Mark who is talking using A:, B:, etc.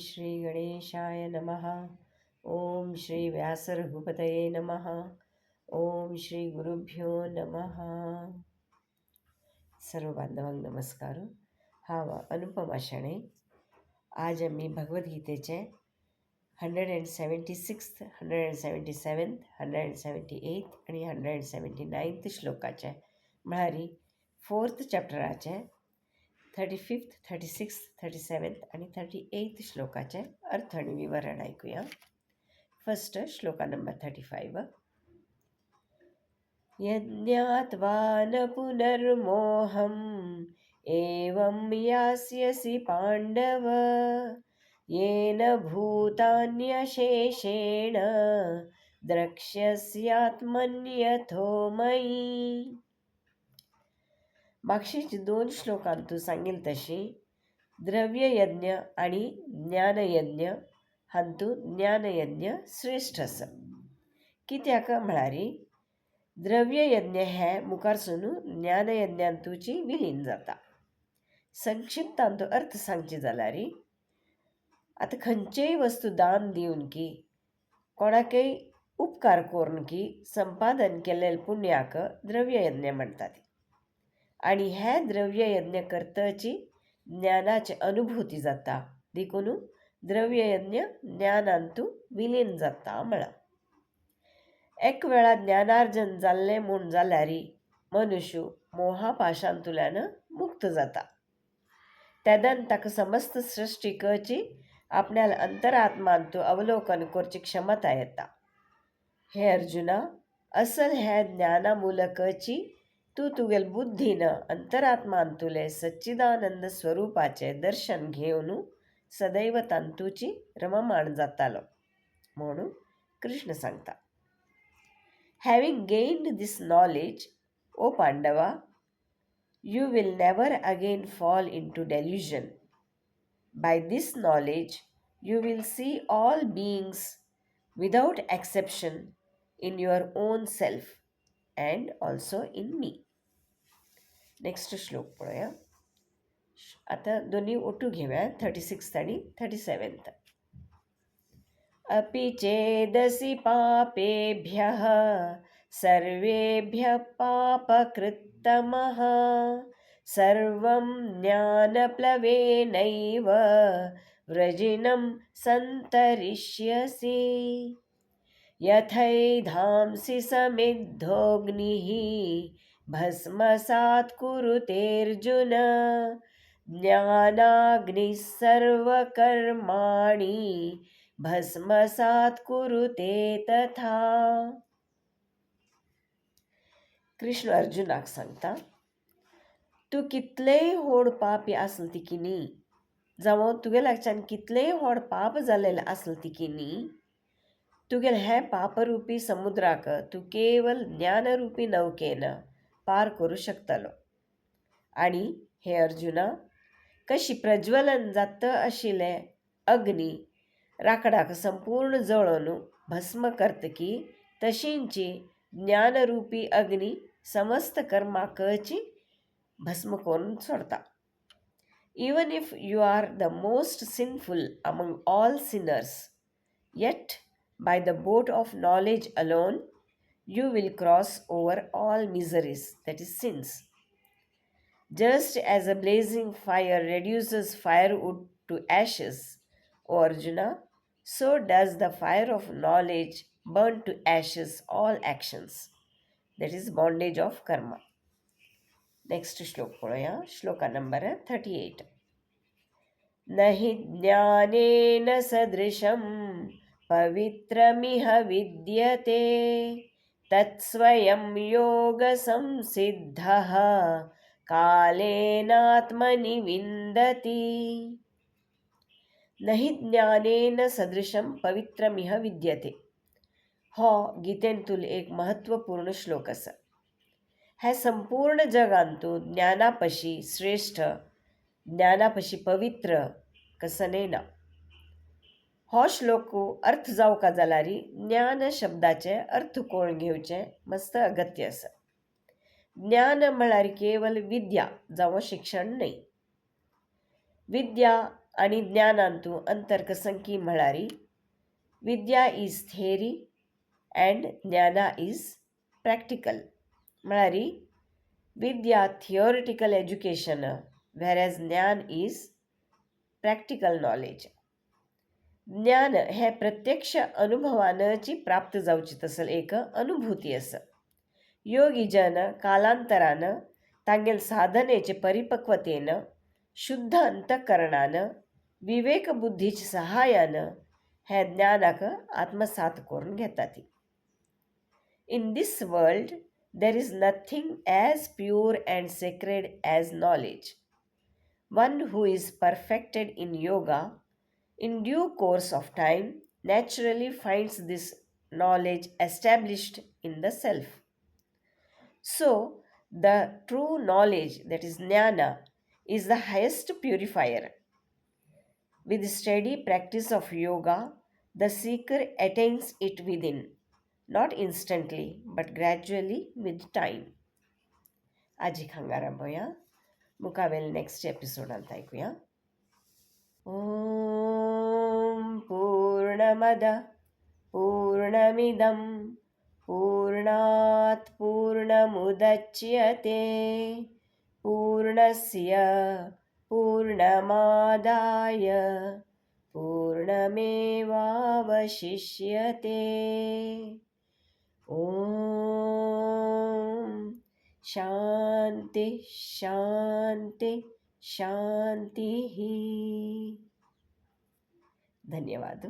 A: श्री गणेशाय नमः। ओम श्री व्यासरघुपतये नमः। ओम श्री गुरुभ्यो नमः। सर्व बांधवांक नमस्कार। हांव अनुपमा शणै। आज आमी भगवद्गीतेचे 176th, 177th, 178th आनी 179th श्लोकाचे, म्हळ्यार फोर्थ चॅप्टराचे 35th, 36th, 37th आनी 38th श्लोकाचे अर्थ आनी विवरण आयकुया। First shloka number 35। यज्ञात्वा न पुनर्मोहम् एवं यास्यसि पाण्डव, येन भूतान्यशेषेण द्रक्ष्यस्यात्मन्यथो मयि। मागशीच दोन श्लोकांतू सांगिल तशी द्रव्ययज्ञ आणि ज्ञानयज्ञ हांतू ज्ञानयज्ञ श्रेश्ठ आसा। कित्याक म्हळ्यार द्रव्ययज्ञ हे मुखार सून ज्ञानयज्ञांतूची विलीन जाता। संक्षिप्तांतू अर्थ सांगचे जाल्यार, आतां खंयचेय वस्तू दान दिवन की कोणाकय उपकार करून की संपादन केल्ले पुण्याक द्रव्ययज्ञ म्हणटात आनी हे द्रव्ययज्ञ करतची ज्ञानाची अनुभूती जाता। देखून द्रव्ययज्ञ ज्ञानांतू विलीन जाता म्हळां। एक वेळा ज्ञानार्जन जाल्लें म्हूण जाल्यार मनुष्य मोहापाशांतल्यान मुक्त जाता। तेदन ताका समस्त सृश्टीकची आपण्याला अंतरात्मांतू अवलोकन करची क्षमता येता। हे अर्जुना, असल हे ज्ञानामूलकची तूं तुगेल बुद्धीन अंतरात्मांतुले सच्चिदानंद स्वरूपाचे दर्शन घेवन सदैव तांतूची रममाण जातालो म्हणून कृष्ण सांगता। Having gained this knowledge, O Pandava, you will never again fall into delusion. By this knowledge, you will see all beings without exception in your own self and also in me. Next श्लोक पळोवया। आतां दोनी ओटू घेवया, 36 आनी 37th। अपि चेदसि पापेभ्यः सर्वेभ्यः पापकृत्तमः, सर्वं ज्ञानप्लवेनैव वृजिनं सन्तरिष्यसि। यथैधांसि समिद्धोऽग्निः भस्मसात् कुरुतेऽर्जुन, ज्ञानाग्निः सर्वकर्माणि भस्मसात् कुरुते तथा। कृष्ण अर्जुनाक सांगता, तूं कितलेय व्हड पापी आसले तिकी न्ही, जावं तुगे लागच्यान कितलेय व्हड पाप जाल्लेले आसले तिकी न्ही, तुगेले हें पापरुपी समुद्राक तूं केवल ज्ञानरुपी नौकेन पार करूं शकतलो। आनी हे अर्जुना, कशी प्रज्वलन जाता आशिल्ले अग्नी राकडाक संपूर्ण जळोवन भस्म करतकी, तशींची ज्ञानरुपी अग्नी समस्त कर्माकची भस्म करून सोडता। Even if you are the most sinful among all sinners, yet by the boat of knowledge alone you will cross over all miseries, that is, sins. Just as a blazing fire reduces firewood to ashes, O Arjuna, so does the fire of knowledge burn to ashes all actions, that is, bondage of karma. Next श्लोक पळोवया, shloka number 38। न हि ज्ञानेन सदृशं पवित्रमिह विद्यते, तत्स्वयं योगसंसिद्धः कालेनात्मनि विन्दति। न हि ज्ञानेन सदृशं पवित्रमिह विद्यते हो गीतेंतूल एक महत्वपूर्ण श्लोक आसा। हे संपूर्ण जगांतू ज्ञानापशी श्रेष्ठ, ज्ञानापशी पवित्र कसने ना। हो श्लोक अर्थ जावका जाल्यार ज्ञान शब्दाचे अर्थ कळून घेवचें मस्त अगत्य आसा। ज्ञान म्हळ्यार केवल विद्या जावं शिक्षण न्हय। विद्या आनी ज्ञानांतू अंतर कसंकी म्हळ्यारी vidya is theory and jnana is practical. म्हळ्यारी vidya theoretical education whereas jnana is practical knowledge. ज्ञान हे प्रत्यक्ष अनुभवानची प्राप्त जावची तसल एक अनुभूती आसा. योगी जन कालांतरान तांगेल साधनेचे परिपक्वतेन शुद्ध अंतःकरणान विवेक बुद्धीच्या सहाय्यान हे ज्ञानाक आत्मसात करून घेतात. In this world there is nothing as pure and sacred as knowledge. One who is perfected in yoga in due course of time naturally finds this knowledge established in the self. So, the true knowledge, that is jnana, is the highest purifier. With steady practice of yoga, the seeker attains it within, not instantly, but gradually with time. आजीक हांगा राबोया. मुखावेल next एपिसोडांत आयकुया. ॐ पूर्णमद पूर्णमिदं पूर्णात् पूर्णमुदच्यते पूर्णस्य पूर्णमादाय पूर्णमेवावशिष्यते. ॐ शांती शांती शांती. धन्यवाद.